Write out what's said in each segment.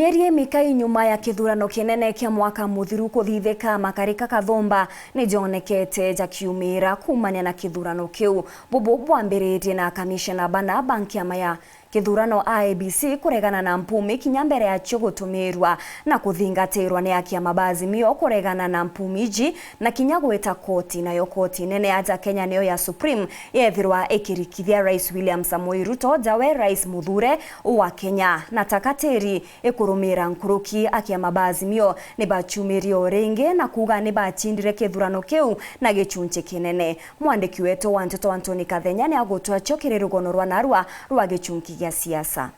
Mĩeri mĩka nyuma ya kĩthurano kĩnene kĩa mwaka mũthiru kũthithĩka makarĩka Kathomba nĩjonekete jakiumĩra kumania na kĩthurano kĩu. Bũbũ bwambĩrĩtie na kamishna bana ba nkiama ya kĩthurano IEBC kũregana na mpumi kinya mbere yacio gũtũmĩrwa na kũthingatĩrwa nĩ akiama ba Azimio kũregana na mpumiji na kinya gwĩta koti, nayo koti nene ya ja Kenya nĩyo ya Supreme yethirwa ĩkĩrikithia Rais William Samoei Ruto jawe Rais Muthure wa Kenya na takateri ĩkũrũmĩra nkuruki akiama ba Azimio nĩ bachumirio ringi na kuga nĩ bachindire kĩthurano kĩu na gĩchunchĩ kĩnene. Mwandĩki wetu wa nteto Anthony Kathenya nĩ agũtwa cho kĩrĩ rũgono rwa narua rwa gĩchunki gĩa siasa.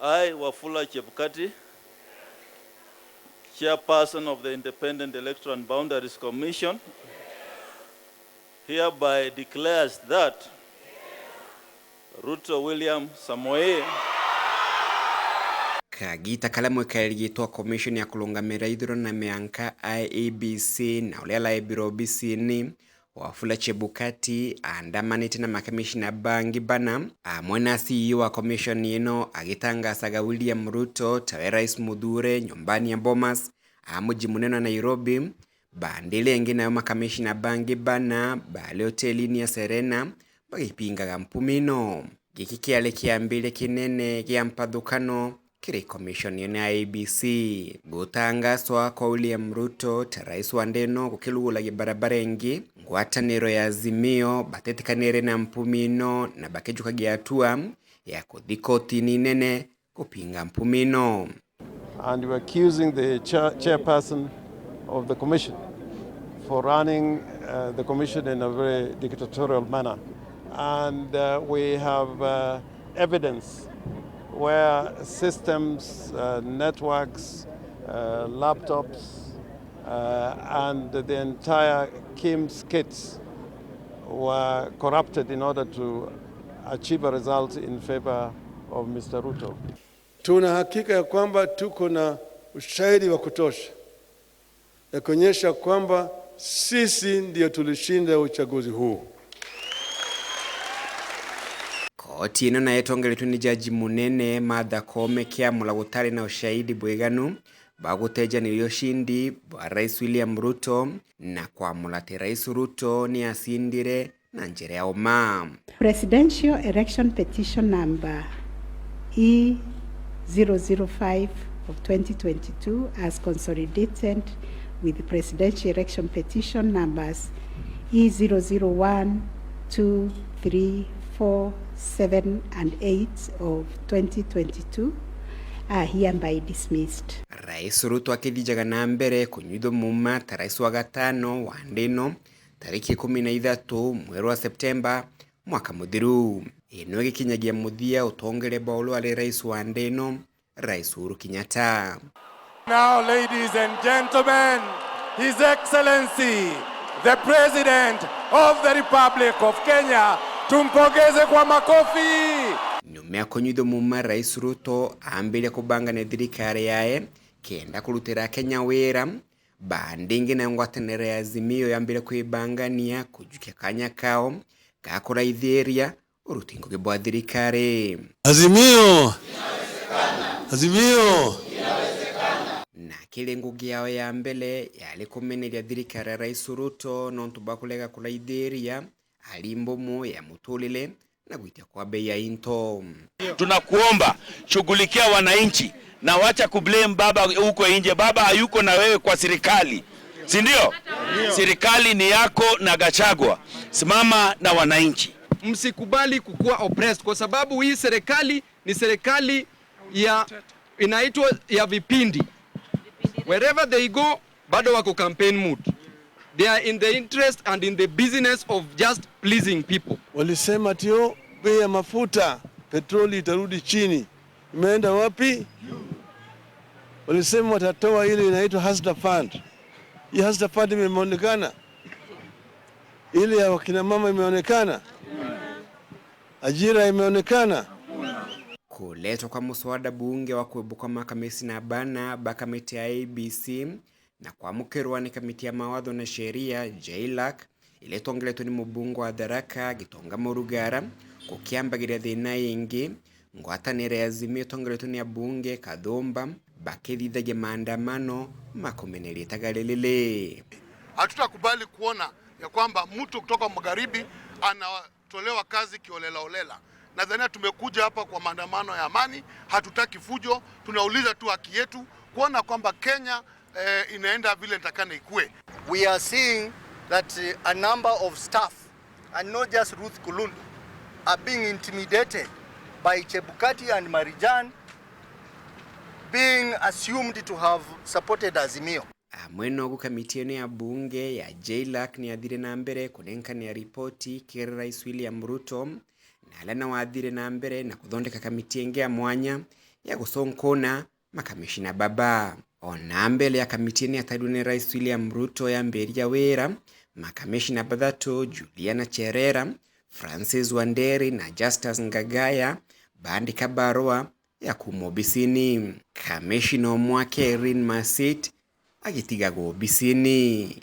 I, Wafula Chebukati, Chairperson of the Independent Electoral and Boundaries Commission, hereby declares that Ruto William Samoei Kagita kala mwekarĩrĩtwo commission ya kulungamira ithurano na mianka IEBC na ulia laibirwa obisini Wafula Chebukati andamanite na makamishina bangi bana amwe na CEO wa commission ino agitangasaga William Ruto tawe Rais Muthure nyumbani ya Bomas a muji munene wa Nairobi. Bandile ingi nayo makamishina bangi bana bali hotelini ya Serena bagipingaga mpumino. Giki kiali kiambire kinene gia mpathukano kiri commission ino ya IEBC. Gutangaswa kwa William Ruto ta rais wa ndeno gukilugulagia barabara ingi ngwataniro ya Azimio batetikanire na mpumino na bakijukagia hatua ya kuthi kotini nene kupinga mpumino. And we're accusing the chairperson of the commission for running the commission in a very dictatorial manner. And we have evidence where systems, networks, laptops, and the entire KIMS kits were corrupted in order to achieve a result in favor of Mr. Ruto. Tuna hakika ya kwamba tuko na ushahidi wa kutosha ya kuonyesha kwamba sisi ndio tulishinda uchaguzi huu. Koti ino nayo itongoretio ni jaji munene Martha Koome kiamula gutari na ushahidi bwiganu bagutejaniria ushindi bwa Rais William Ruto na kwamula ati Rais Ruto ni asindire na njira ya uma. Presidential Election Petition number E005 of 2022 as consolidated with the Presidential Election Petition numbers E001, 2, 3, 4, 7 and 8 of 2022 are hereby dismissed. Rais Ruto akithijaga na mbere kunyuithwo muma ta rais wa gatano wa ndino tariki 13 mweri wa Septemba mwaka muthiru. Ino igikinyagia muthia utongoria bwa uria ari rais wa ndino Rais Uhuru Kenyatta. Now, ladies and gentlemen, His Excellency the President of the Republic of Kenya, tumpongeze kwa makofi. Nyuma ya kunyuithwo muma Rais Ruto ambirie kubangania thirikari yae kenda kurutira Kenya wira. Bandi ingi nayo ngwataniro ya Azimio yambire kwibangania kujukia kanya kao ga kuraithiria uruti ngugi bwa thirikari. Azimio! Azimio! Na kiri ngugi yao ya mbele yali kumeneria thirikari ya Rais Ruto nontu bwa kulega kuraithiria ari mbomu ya mutulile na gwitia kwa bei ya into. Tunakuomba shughulikia wananchi na wacha kublame baba huko nje. Baba hayuko na wewe kwa serikali, si ndio? Serikali ni yako na Gachagua. Simama na wananchi. Msikubali kukua oppressed kwa sababu hii serikali ni serikali ya inaitwa ya vipindi. Wherever they go bado wako campaign mood. They are in the interest and in the business of just pleasing people. Walisema tio bei ya mafuta petroli itarudi chini. Imeenda wapi? Walisema watatoa ile inaitwa Hustler Fund. Hii Hustler Fund imeonekana. Ile ya wakina mama imeonekana. Ajira imeonekana. Kuletwa kwa muswada bunge wa kuibuka makamisi na bana ba kamiti ya IEBC na kwamukirwa ni kamiti ya mawatho na sheria JLAC ile itongoretwo ni mubunge wa Tharaka Gitonga Murugara gukiambagiria thina ingi. Ngwatanĩro ya Azimio tongoretwo ni abunge Kathumba bakithithagia maandamano makumeneria tagalilili. Hatutakubali kuona ya kwamba mtu kutoka magharibi anatolewa kazi kiolela olela. Nadhania tumekuja hapa kwa maandamano ya amani, hatutaki fujo, tunauliza tu haki yetu kuona kwamba Kenya inaenda vile nitakana ikue. We are seeing that a number of staff and not just Ruth Kulundu are being intimidated by Chebukati and Marijan being assumed to have supported Azimio. Mwena ogu kamiti eno ya bunge ya JLAC ni athire na mbere kunenkania ripoti kiri Rais William Ruto na aria nao athire na mbere na kuthondeka kamiti ingi ya mwanya ya guconkona makamishina baba. Ona mbele ya kamiti eno yatarirwe ni Rais William Ruto yambiria wira makamishina bathatu Juliana Cherera, Francis Wanderi na Justus Ngagaya bandika barua ya kuma obisini. Kamishina omwake Irene Masit agitigagwo obisini.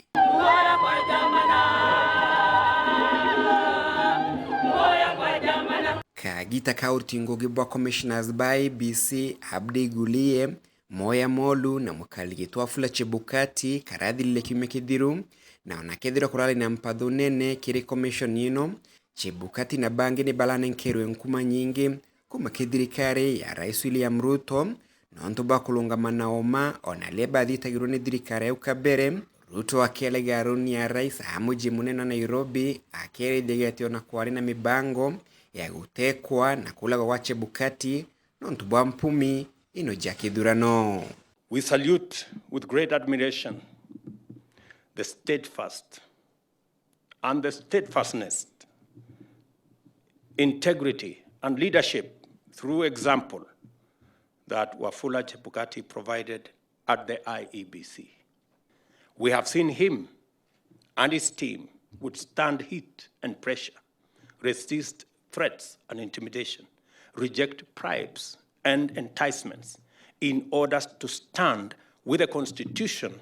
Kagita ka uruti ngugi bwa commissioners ba IEBC Abdi Gulie, Moya Molu na mukaligitwa Wafula Chebukati karathirire kiumia kithiru na onakethirwa kurari na mpatho nene kiri commission ino. Chebukati na bangi ni baranenkerwe nkuma nyingi kuma kithirikari ya Rais William Ruto nontu bwa kulungamana oma ona aria bathitagirwo ni thirikari au kabere. Ruto akĩaria runi ya rais a mũciĩ mũnene wa Nairobi akĩerithagia atĩ ona kwarĩ na mibango ya gutekwa na kulagwa gwa Chebukati nontu bwa mpumi ino ja kithurano. We salute with great admiration the steadfast and the steadfastness, integrity and leadership through example that Wafula Chebukati provided at the IEBC. We have seen him and his team withstand heat and pressure, resist threats and intimidation, reject bribes and enticements in order to stand with the Constitution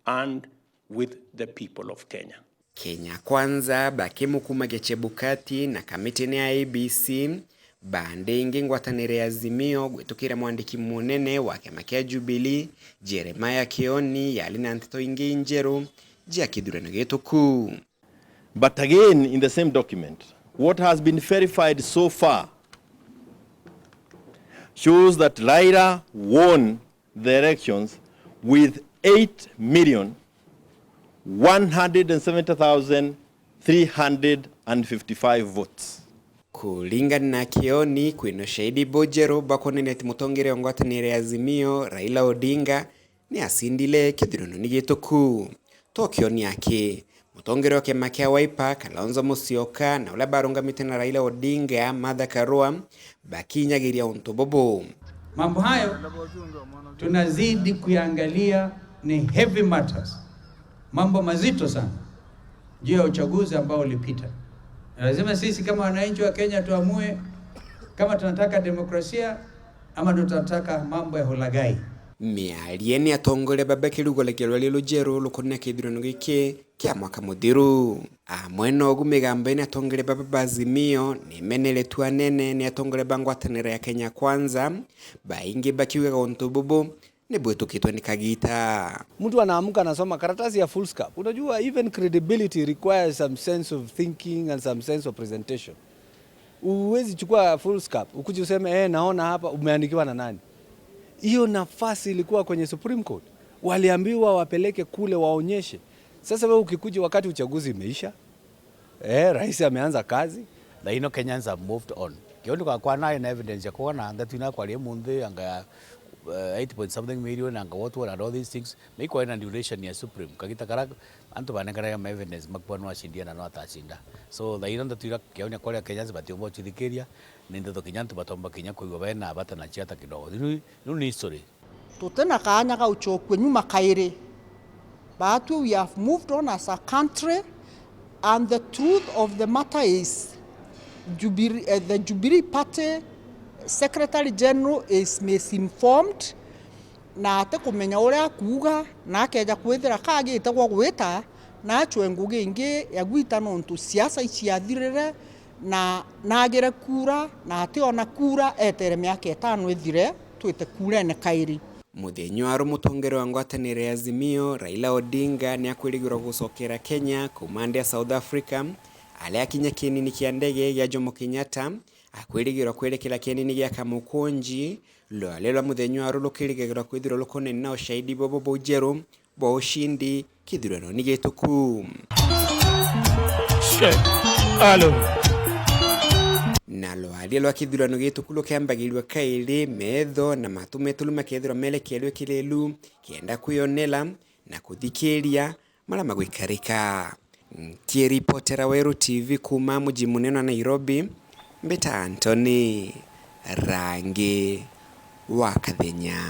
and with the people of Kenya. Kenya Kwanza bakimukumagia Chebukati na kamiti ya IEBC bande ingi ngwatanĩro ya Azimio gwitukira mwandiki munene wa kiama kia Jubilee Jeremiah Kioni yali na nteto ingi njeru jia kithurano gituku. But again, in the same document, what has been verified so far shows that Raila won the elections with 8,170,355 votes. Kulingana na Kioni kwina ushahidi bujero bwa ati mutongere wa ngwatanĩro ya Azimio Raila Odinga ni asindile kithurano gituku. To Kioni ake mutongere wa kiama kia Wiper Kalonzo Musyoka na uria barungamite na Raila Odinga Martha Karua bakinyagiria untu bubu. Mambo hayo tunazidi kuyangalia, ni heavy matters, mambo mazito sana juu ya uchaguzi ambao ulipita. Lazima sisi kama wananchi wa Kenya tuamue kama tunataka demokrasia ama tunataka mambo ya hulagai. Miario ni atongoria baba kirugo rwari rujeru rukonia kithurano giki kia mwaka muthiru. Amwe ogu migambo ni atongoria baba ba Azimio ni meneretwo anene ni atongoria ba ngwatanĩro ya Kenya Kwanza baingi bakiugaga untu bubu ni bwitukitwe ni Kagita. Mtu anaamka anasoma karatasi ya foolscap. Unajua, even credibility requires some sense of thinking and some sense of presentation. Uwezi chukua foolscap ukuje useme naona hapa umeandikiwa na nani. Hiyo nafasi ilikuwa kwenye Supreme Court. Waliambiwa wapeleke kule waonyeshe. Sasa wewe ukikuja wakati uchaguzi imeisha, rais ameanza kazi. Lakini Kenyans have moved on. Kioni kwa kwa na evidence ya kuona that tunakuwa mundu anga 8 point something million and what and all these things make kwa na duration ya Supreme kagita kara antu banengera ma evidence makwa no ashindia na no atashinda. So the ino tuira kioni kwa Kenyans batiombo chithikiria ni ndo Kenyan batomba Kenya kuigwa bena bata na chiata kidogo ni history tutena kaanya ga uchokwe nyuma kaire, but we have moved on as a country, and the truth of the matter is Jubilee, the Jubilee Party Secretary General is misinformed na ate kumenya uria kuuga na akeja kwithira kagite gwa gwita na achwe ngugi ingi ya gwita nontu siasa iciathirire Na nagire kura na ati ona kura etere miaka 5 ithire twite kurene kairi. Muthenya wa mutongeri wa ngwataniro ya Azimio Raila Odinga ni akwirigirwa gucokera Kenya kuma ndi ya South Africa alia akinya kienini kia ndege gia Jomo Kenyatta akwirigirwa kwerekera kienini gia Kamukunji lwale lwa muthenya wa rukirigirwa kwithirwa lukonene na ushahidi bobo baujeru bwa ushindi kithurano ni gituku. Na lwaria lwa kithurano gituku lukiambagirwa kairi metho na matu metulu makethirwa melekelwe kilelu kienda kwionela na kuthikiria maria magwikarika. Nkiripotera Weru TV kuma muji munene wa Nairobi, Mbita Anthony Rangi wa Kathenya.